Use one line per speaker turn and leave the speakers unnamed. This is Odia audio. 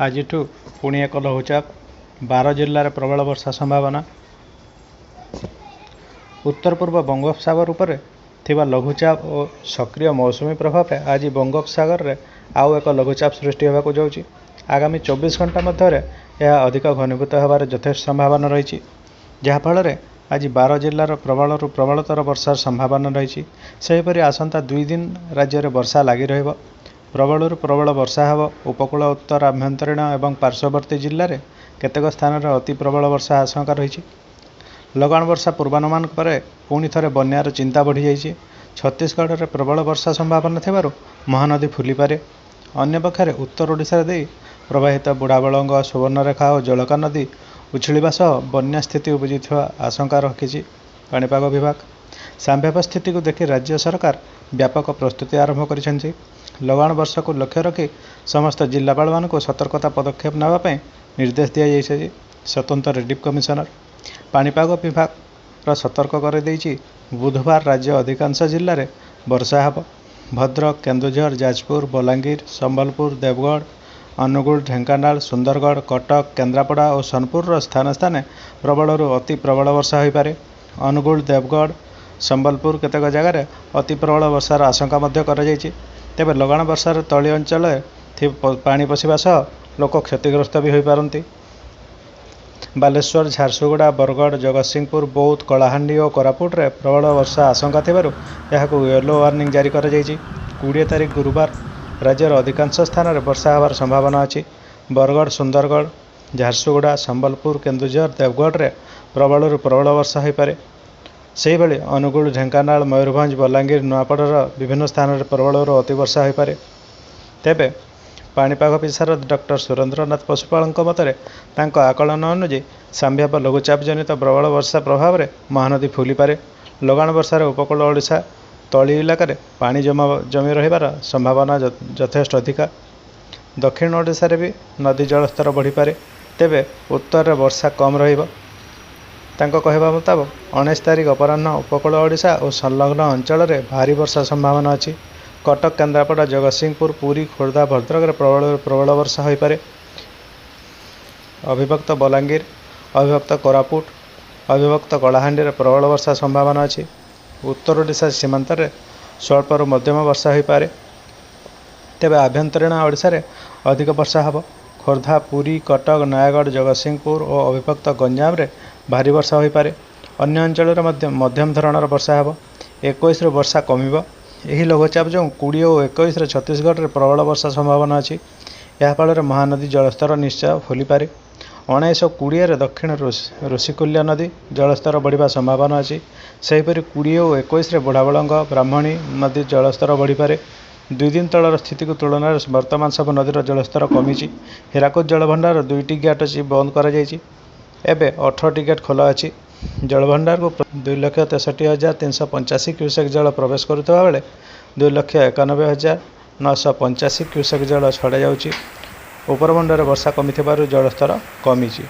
ଆଜିଠୁ ପୁଣି ଏକ ଲଘୁଚାପ, 12 ଜିଲ୍ଲାରେ ପ୍ରବଳ ବର୍ଷା ସମ୍ଭାବନା। ଉତ୍ତରପୂର୍ବ ବଙ୍ଗୋପସାଗର ଉପରେ ଥିବା ଲଘୁଚାପ ଓ ସକ୍ରିୟ ମୌସୁମୀ ପ୍ରଭାବରେ ଆଜି ବଙ୍ଗୋପସାଗରରେ ଆଉ ଏକ ଲଘୁଚାପ ସୃଷ୍ଟି ହେବାକୁ ଯାଉଛି। ଆଗାମୀ 24 ଘଣ୍ଟା ମଧ୍ୟରେ ଏହା ଅଧିକ ଘନୀଭୂତ ହେବାର ଯଥେଷ୍ଟ ସମ୍ଭାବନା ରହିଛି। ଯାହାଫଳରେ ଆଜି 12 ଜିଲ୍ଲାର ପ୍ରବଳରୁ ପ୍ରବଳତର ବର୍ଷାର ସମ୍ଭାବନା ରହିଛି। ସେହିପରି ଆସନ୍ତା 2 ଦିନ ରାଜ୍ୟରେ ବର୍ଷା ଲାଗି ରହିବ। ପ୍ରବଳରୁ ପ୍ରବଳ ବର୍ଷା ହେବ। ଉପକୂଳ ଉତ୍ତର ଆଭ୍ୟନ୍ତରୀଣ ଏବଂ ପାର୍ଶ୍ୱବର୍ତ୍ତୀ ଜିଲ୍ଲାରେ କେତେକ ସ୍ଥାନରେ ଅତି ପ୍ରବଳ ବର୍ଷା ଆଶଙ୍କା ରହିଛି। ଲଗାଣ ବର୍ଷା ପୂର୍ବାନୁମାନ ପରେ ପୁଣି ଥରେ ବନ୍ୟାର ଚିନ୍ତା ବଢ଼ିଯାଇଛି। ଛତିଶଗଡ଼ରେ ପ୍ରବଳ ବର୍ଷା ସମ୍ଭାବନା ଥିବାରୁ ମହାନଦୀ ଫୁଲିପାରେ। ଅନ୍ୟପକ୍ଷରେ ଉତ୍ତର ଓଡ଼ିଶା ଦେଇ ପ୍ରବାହିତ ବୁଢ଼ାବଳଙ୍ଗ, ସୁବର୍ଣ୍ଣରେଖା ଓ ଜଳକା ନଦୀ ଉଛୁଳିବା ସହ ବନ୍ୟା ସ୍ଥିତି ଉପୁଜିଥିବା ଆଶଙ୍କା ରଖିଛି ପାଣିପାଗ ବିଭାଗ। ସମ୍ଭାବ୍ୟ ସ୍ଥିତିକୁ ଦେଖି ରାଜ୍ୟ ସରକାର ବ୍ୟାପକ ପ୍ରସ୍ତୁତି ଆରମ୍ଭ କରିଛନ୍ତି। ଲଗାଣ ବର୍ଷାକୁ ଲକ୍ଷ୍ୟ ରଖି ସମସ୍ତ ଜିଲ୍ଲାପାଳମାନଙ୍କୁ ସତର୍କତା ପଦକ୍ଷେପ ନେବା ପାଇଁ ନିର୍ଦ୍ଦେଶ ଦିଆଯାଇଛି। ସ୍ୱତନ୍ତ୍ର ରିଲିଫ କମିଶନର। ପାଣିପାଗ ବିଭାଗର ସତର୍କ କରିଦେଇଛି, ବୁଧବାର ରାଜ୍ୟ ଅଧିକାଂଶ ଜିଲ୍ଲାରେ ବର୍ଷା ହେବ। ଭଦ୍ରକ, କେନ୍ଦୁଝର, ଯାଜପୁର, ବଲାଙ୍ଗୀର, ସମ୍ବଲପୁର, ଦେବଗଡ଼, ଅନୁଗୁଳ, ଢେଙ୍କାନାଳ, ସୁନ୍ଦରଗଡ଼, କଟକ, କେନ୍ଦ୍ରାପଡ଼ା ଓ ସୋନପୁରର ସ୍ଥାନେ ସ୍ଥାନେ ପ୍ରବଳରୁ ଅତି ପ୍ରବଳ ବର୍ଷା ହୋଇପାରେ। ଅନୁଗୁଳ, ଦେବଗଡ଼, ସମ୍ବଲପୁର କେତେକ ଜାଗାରେ ଅତି ପ୍ରବଳ ବର୍ଷାର ଆଶଙ୍କା ମଧ୍ୟ କରାଯାଇଛି। ତେବେ ଲଗାଣ ବର୍ଷାରେ ତଳି ଅଞ୍ଚଳରେ ପାଣି ପଶିବା ସହ ଲୋକ କ୍ଷତିଗ୍ରସ୍ତ ବି ହୋଇପାରନ୍ତି। ବାଲେଶ୍ୱର, ଝାରସୁଗୁଡ଼ା, ବରଗଡ଼, ଜଗତସିଂହପୁର, ବୌଦ୍ଧ, କଳାହାଣ୍ଡି ଓ କୋରାପୁଟରେ ପ୍ରବଳ ବର୍ଷା ଆଶଙ୍କା ଥିବାରୁ ଏହାକୁ ୟେଲୋ ୱାର୍ଣ୍ଣିଂ ଜାରି କରାଯାଇଛି। 20 ତାରିଖ ଗୁରୁବାର ରାଜ୍ୟର ଅଧିକାଂଶ ସ୍ଥାନରେ ବର୍ଷା ହେବାର ସମ୍ଭାବନା ଅଛି। ବରଗଡ଼, ସୁନ୍ଦରଗଡ଼, ଝାରସୁଗୁଡ଼ା, ସମ୍ବଲପୁର, କେନ୍ଦୁଝର, ଦେବଗଡ଼ରେ ପ୍ରବଳରୁ ପ୍ରବଳ ବର୍ଷା ହୋଇପାରେ। ସେହିଭଳି ଅନୁଗୁଳ, ଢେଙ୍କାନାଳ, ମୟୂରଭଞ୍ଜ, ବଲାଙ୍ଗୀର, ନୂଆପଡ଼ାର ବିଭିନ୍ନ ସ୍ଥାନରେ ପ୍ରବଳରୁ ଅତି ବର୍ଷା ହୋଇପାରେ। ତେବେ ପାଣିପାଗ ବିଶାରଦ ଡକ୍ଟର ସୁରେନ୍ଦ୍ରନାଥ ପଶୁପାଳକଙ୍କ ମତରେ ତାଙ୍କ ଆକଳନ ଅନୁଯାୟୀ ସମ୍ଭାବ୍ୟ ଲଘୁଚାପ ଜନିତ ପ୍ରବଳ ବର୍ଷା ପ୍ରଭାବରେ ମହାନଦୀ ଫୁଲିପାରେ। ଲଗାଣ ବର୍ଷାରେ ଉପକୂଳ ଓଡ଼ିଶା ତଳି ଇଲାକାରେ ପାଣି ଜମି ରହିବାର ସମ୍ଭାବନା ଯଥେଷ୍ଟ ଅଧିକା। ଦକ୍ଷିଣ ଓଡ଼ିଶାରେ ବି ନଦୀ ଜଳସ୍ତର ବଢ଼ିପାରେ। ତେବେ ଉତ୍ତରରେ ବର୍ଷା କମ୍ ରହିବ। ତାଙ୍କ କହିବା ମୁତାବକ, 19 ତାରିଖ ଅପରାହ୍ନ ଉପକୂଳ ଓଡ଼ିଶା ଓ ସଂଲଗ୍ନ ଅଞ୍ଚଳରେ ଭାରୀ ବର୍ଷା ସମ୍ଭାବନା ଅଛି। କଟକ, କେନ୍ଦ୍ରାପଡ଼ା, ଜଗତସିଂହପୁର, ପୁରୀ, ଖୋର୍ଦ୍ଧା, ଭଦ୍ରକରେ ପ୍ରବଳରୁ ପ୍ରବଳ ବର୍ଷା ହୋଇପାରେ। ଅବିଭକ୍ତ ବଲାଙ୍ଗୀର, ଅବିଭକ୍ତ କୋରାପୁଟ, ଅବିଭକ୍ତ କଳାହାଣ୍ଡିରେ ପ୍ରବଳ ବର୍ଷା ସମ୍ଭାବନା ଅଛି। ଉତ୍ତର ଓଡ଼ିଶା ସୀମାନ୍ତରେ ସ୍ୱଳ୍ପରୁ ମଧ୍ୟମ ବର୍ଷା ହୋଇପାରେ। ତେବେ ଆଭ୍ୟନ୍ତରୀଣ ଓଡ଼ିଶାରେ ଅଧିକ ବର୍ଷା ହେବ। ଖୋର୍ଦ୍ଧା, ପୁରୀ, କଟକ, ନୟାଗଡ଼, ଜଗତସିଂହପୁର ଓ ଅବିଭକ୍ତ ଗଞ୍ଜାମରେ ଭାରୀ ବର୍ଷା ହୋଇପାରେ। ଅନ୍ୟ ଅଞ୍ଚଳରେ ମଧ୍ୟ ମଧ୍ୟମ ଧରଣର ବର୍ଷା ହେବ। 21ରୁ ବର୍ଷା କମିବ। ଏହି ଲଘୁଚାପ ଯୋଗୁଁ 20 ଓ 21ରେ ଛତିଶଗଡ଼ରେ ପ୍ରବଳ ବର୍ଷା ସମ୍ଭାବନା ଅଛି। ଏହାଫଳରେ ମହାନଦୀ ଜଳସ୍ତର ନିଶ୍ଚୟ ଫୁଲିପାରେ। 19 ଓ 20ରେ ଦକ୍ଷିଣ ଋଷିକୁଲ୍ୟା ନଦୀ ଜଳସ୍ତର ବଢ଼ିବା ସମ୍ଭାବନା ଅଛି। ସେହିପରି 20 ଓ 21ରେ ବୁଢ଼ାବଳଙ୍ଗ, ବ୍ରାହ୍ମଣୀ ନଦୀ ଜଳସ୍ତର ବଢ଼ିପାରେ। 2 ଦିନ ତଳର ସ୍ଥିତିକୁ ତୁଳନାରେ ବର୍ତ୍ତମାନ ସବୁ ନଦୀର ଜଳସ୍ତର କମିଛି। ହୀରାକୁଦ ଜଳଭଣ୍ଡାରର 2ଟି ଗେଟ୍ ଅଛି ବନ୍ଦ କରାଯାଇଛି। ଏବେ 18ଟି ଗେଟ୍ ଖୋଲା ଅଛି। ଜଳଭଣ୍ଡାରକୁ 2,63,385 କ୍ୟୁସେକ୍ ଜଳ ପ୍ରବେଶ କରୁଥିବା ବେଳେ 2,91,985 କ୍ୟୁସେକ୍ ଜଳ ଛଡ଼ାଯାଉଛି। ଉପରମୁଣ୍ଡରେ ବର୍ଷା କମିଥିବାରୁ ଜଳସ୍ତର କମିଛି।